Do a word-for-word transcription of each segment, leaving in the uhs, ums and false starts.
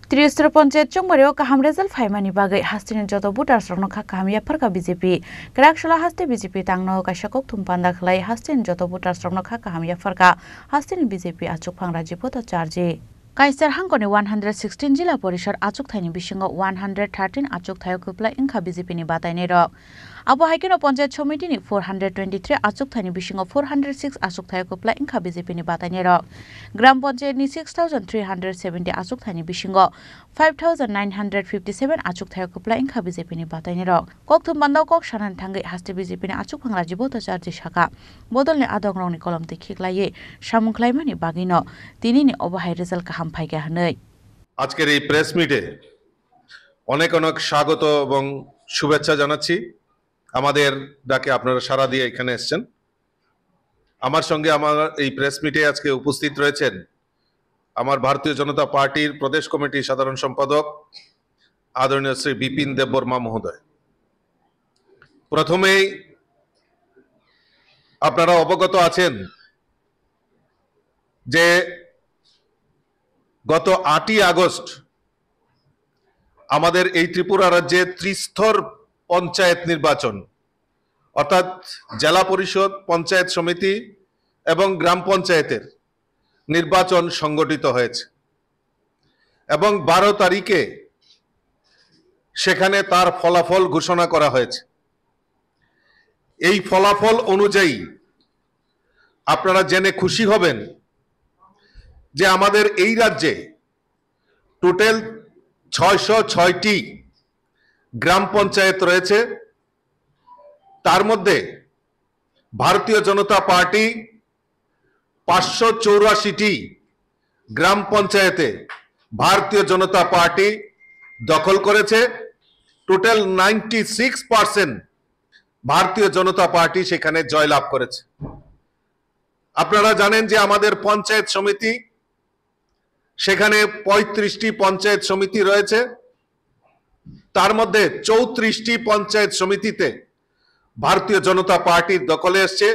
Tristor Panchayat chongbario kaham result phaimani bagwi hasteni joto voters rokno kha kaham yapharkha B J P. Kwrak salo haste B J P tangno kaisa kokthum panda khlai hasteni joto voters rokno kha kaham yapharkha hasteni B J P achukphang Rajiv Bhattacharjee. Kaiser hangkoni one hundred sixteen Jila Porishad achukthaini bisingo one hundred thirteen achukthaio kwplai wngkha B J P ni batainairok. Abo hai kheno Panchayat Somitini four hundred twenty-three achukthaini bisingo four hundred six achukthaio kwplai wngkha B J P ni batainairok. Gram Panchayatni six thousand three hundred seventy achukthaini bisingo five thousand nine hundred fifty-seven achukthaio kwplai wngkha B J P ni batainairok. Kokthum bandao kok sanani thangwi haste B J P ni achukphang Rajiv Bhattacharjee saka, bodolni adongrokni kolom twi khiklaiwi samung khlaimani bagwino tinini obo hai result kaham phaikha hwnwi. আজকের এই প্রেস মিটে অনেক অনেক স্বাগত এবং শুভেচ্ছা জানাচ্ছি। আমাদের ডাকে আপনারা সাড়া দিয়ে এখানে এসছেন। আমার সঙ্গে আমার এই প্রেস মিটে আজকে উপস্থিত রয়েছেন আমার ভারতীয় জনতা পার্টির প্রদেশ কমিটির সাধারণ সম্পাদক আদরণীয় শ্রী বিপিন দেববর্মা মহোদয়। প্রথমেই আপনারা অবগত আছেন যে গত আটই আগস্ট আমাদের এই ত্রিপুরা রাজ্যে ত্রিস্তর পঞ্চায়েত নির্বাচন, অর্থাৎ জেলা পরিষদ, পঞ্চায়েত সমিতি এবং গ্রাম পঞ্চায়েতের নির্বাচন সংগঠিত হয়েছে এবং বারো তারিখে সেখানে তার ফলাফল ঘোষণা করা হয়েছে। এই ফলাফল অনুযায়ী আপনারা জেনে খুশি হবেন যে আমাদের এই রাজ্যে টোটাল ছয়শো ছয়টি গ্রাম পঞ্চায়েত রয়েছে। তার মধ্যে ভারতীয় জনতা পার্টি পাঁচশো চৌরাশিটি গ্রাম পঞ্চায়েতে ভারতীয় জনতা পার্টি দখল করেছে। টোটাল নাইনটি সিক্স পার্সেন্ট ভারতীয় জনতা পার্টি সেখানে জয়লাভ করেছে। আপনারা জানেন যে আমাদের পঞ্চায়েত সমিতি, সেখানে পঁয়ত্রিশটি পঞ্চায়েত সমিতি রয়েছে, তার মধ্যে চৌত্রিশটি পঞ্চায়েত সমিতিতে ভারতীয় জনতা পার্টির দখলে এসছে,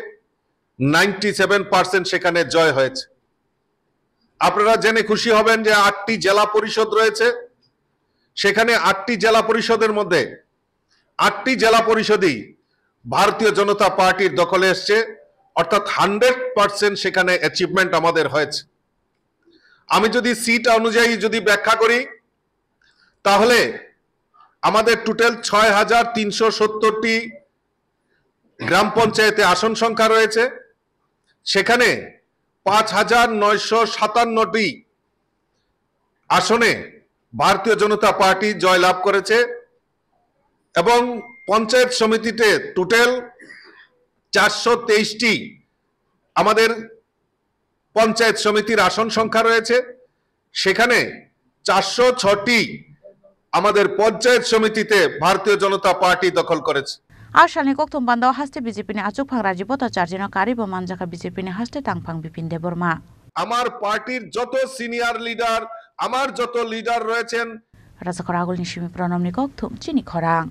নাইনটি সেভেন পার্সেন্ট সেখানে জয় হয়েছে। আপনারা জেনে খুশি হবেন যে আটটি জেলা পরিষদ রয়েছে, সেখানে আটটি জেলা পরিষদের মধ্যে আটটি জেলা পরিষদই ভারতীয় জনতা পার্টির দখলে এসছে, অর্থাৎ হান্ড্রেড পার্সেন্ট সেখানে অ্যাচিভমেন্ট আমাদের হয়েছে। আমি যদি সিট অনুযায়ী যদি ব্যাখ্যা করি, তাহলে আমাদের টোটাল ছয় হাজার তিনশো সত্তরটি গ্রাম পঞ্চায়েতে আসন সংখ্যা রয়েছে, সেখানে পাঁচ হাজার নয়শো সাতান্নটি আসনে ভারতীয় জনতা পার্টি জয়লাভ করেছে এবং পঞ্চায়েত সমিতিতে টোটাল চারশো তেইশটি আমাদের পঞ্চায়েত সমিতির আসন সংখ্যা রয়েছে, সেখানে চারশো ছয়টি আমাদের পঞ্চায়েত সমিতিতে ভারতীয় জনতা পার্টি দখল করেছে। A salni kokthum bandao haste B J P ni achukphang Rajiv Bhattacharjee no karwi bo manjakha B J P ni haste tangphang Bipin Debbarma. আমার পার্টির যত সিনিয়র লিডার, আমার যত লিডার রয়েছেন, Rajakhor Agulni simi Pronomni kokthum chini khorang.